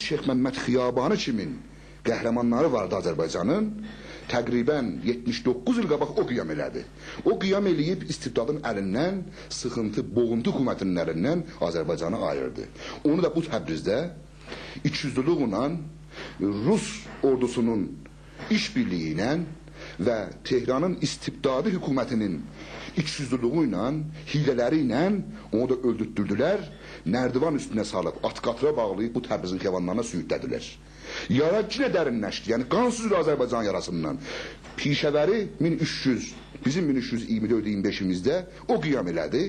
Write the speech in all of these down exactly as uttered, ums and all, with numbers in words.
شیخ ممد خیابانی کیمین قهرمانلاری واردی آذربایجانین. تقریباً یئتمیش دوققوز ایل قاباق او قیام ائله‌دی. او قیام ائله‌ییب استبدادین الیندن، سیخینتی، بوغونتو حکومتینین الیندن آذربایجانی آییردی. اونو دا بو تبریزده ایکی‌اوزلولوکله، روس اوردوسونون ایش‌بیرلیگی ایله و تهرانین استبدادی حکومتینین ایکی‌اوزلولوگو ایله، حیله‌لری ایله اونو دا اؤلدورتدوردولر. نردیوان اوستونه سالیب، آت قاطیرا باغلاییب بو تبریزین خیابانلارینا سوروکله‌دیلر. یارا یئنه درینلشدی. یعنی قان سوزور آذربایجان یاراسیندان. پیشه‌وری مین اوچ یوز، بیزیم مین اوچ یوز ایگیرمی دؤرد ایگیرمی بئشیمیزده او قیام ائله‌دی.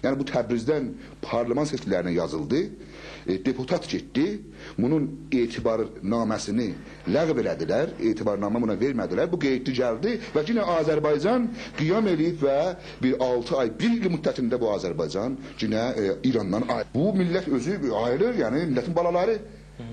یعنی بو تبریزدن پارلمان سئچکی‌لرینه یازیلدی. ائ، دپوتات گئتدی. بونون اعتبارنامه‌سینی لغو ائله‌دیلر. اعتبارنامه بونا وئرمه‌دیلر. بو قئییتلی گلدی و یئنه آذربایجان قیام ائله‌ییب و بیر آلتی آی، بیر ایل مدتینده بو آذربایجان یئنه، ائ، ایراندان آی-، بو میللت اؤزو آییلیر، یعنی میللتین بالالاری.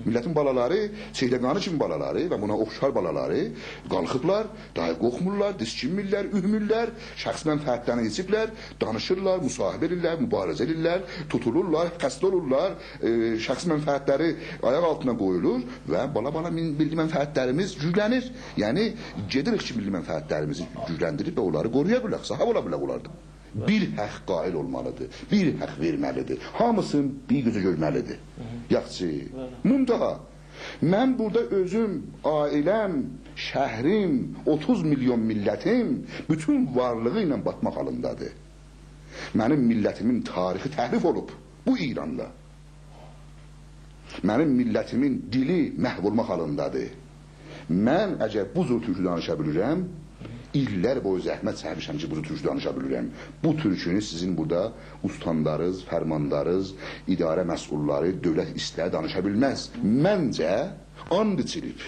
میللتین بالالاری، چهرگانی کیمی بالالاری و بونا اوخشار بالالاری قالخیبلار، داها قورخمورلار، دیسکینمیرلر، اورکمورلر، شخصی منفعتلرینه یئتیبلر، دانیشیرلار، مصاحبه ائدیرلر، مبارزه ائدیرلر، توتولورلار، خسته اولورلار، ائ، شخصی منفعتلری آیاق آلتینا قویولور و بالا-بالا مین-، میللی منفعتلریمیز گوجلنیر. یعنی، گئدیریک کی، میللی منفعتلریمیزی گوجلندیریب و اونلاری قورویا بیلک، صاحیب اولا بیلک اونلاردان. بیر حاق قائل اولمالیدیر، بیر حاق وئرمه‌لیدیر. هامیسینی بیر گؤزه گؤرمه‌لیدیر. یاخشی. منتها، من بورادا اؤزوم، عائله‌م، شهریم، اوتوز میلیون میللتیم بوتون وارلیغی ایله باتماق حالیندادیر. منیم میللتیمین تاریخی تحریف اولوب بو ایراندا. منیم میللتیمین دیلی محو اولماق حالیندادیر. من اگر بو جور تورکو دانیشا بیلیرم، ایللر بویو زحمت چکمیشم کی، بو جور تورکو دانیشا بیلیرم. بو تورکونو سیزین بورادا استانداریز، فرمانداریز، اداره مسئوللاری، دؤولت ایسته‌یه دانیشا بیلمز. منجه، آند ایچیلیب.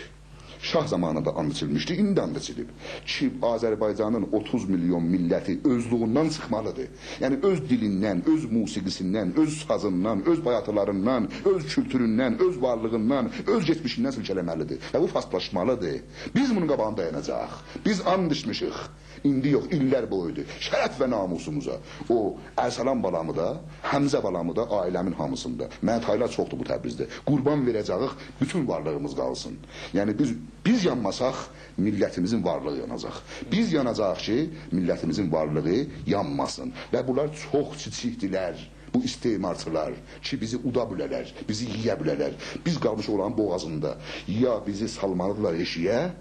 شاه زامانیندا آند ایچیلمیشدی، ایندی آند ایچیلیب کی، آذربایجانین اوتوز میلیون میللتی اؤزلویوندن چیخمالیدیر. یعنی اؤز دیلیندن، اؤز موسیقی‌سیندن، اؤز سازیندان، اؤز بایاتیلاریندان، اؤز کولتوروندن، اؤز وارلیغیندان، اؤز کئچمیشیندن سیلکه‌له‌مه‌لیدیر. و بو فارسلاشمالیدیر. بیز بونون قاباغیندا دایاناجاغیق. بیز آند ایچمیشیک. ایندی یوخ، ایللر بویودور. شرف و ناموسوموزا. او ارسلان بالامی دا، حمزه بالامی دا، عائله‌مین هامیسینی دا. منه تایلار چوخدور بو تبریزده. قوربان وئره‌جه‌ییک، بوتون وارلیغیمیز قالسین. یعنی بیز، بیز یانماساق، میللتیمیزین وارلیغی یاناجاق. بیز یاناجاغیق کی، میللتیمیزین وارلیغی یانماسین. و بونلار چوخ کیچیکدیلر، بو استعمارچیلار، کی بیزی اودا بیله‌لر، بیزی یئیه بیله‌لر. بیز قالمیشیق اونلارین بوغازیندا. یا بیزی سالمالیدیرلار ائشیگه،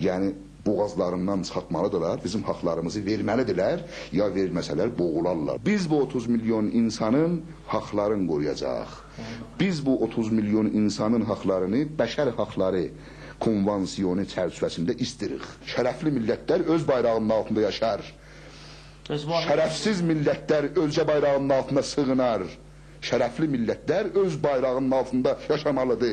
یعنی بوغازلاریندان چاتمالیدیرلار، بیزیم حاقلاریمیزی وئرمه‌لیدیرلر، یا وئرمه‌سه‌لر بوغولارلار. بیز بو اوتوز میلیون اینسانین حاقلارینی قورویاجاغیق. بیز بو اوتوز میلیون اینسانین حاقلارینی بشر حاقلاری کنوانسیونو چرچیوه‌سینده ایستیریک. شرفلی میللتلر اؤز بایراغینین آلتیندا یاشار. اؤز ماهی- شرفسیز میللتلر اؤزگه بایراغینین آلتیندا سیغینار. شرفلی میللتلر اؤز بایراغینین آلتیندا یاشامالیدیر.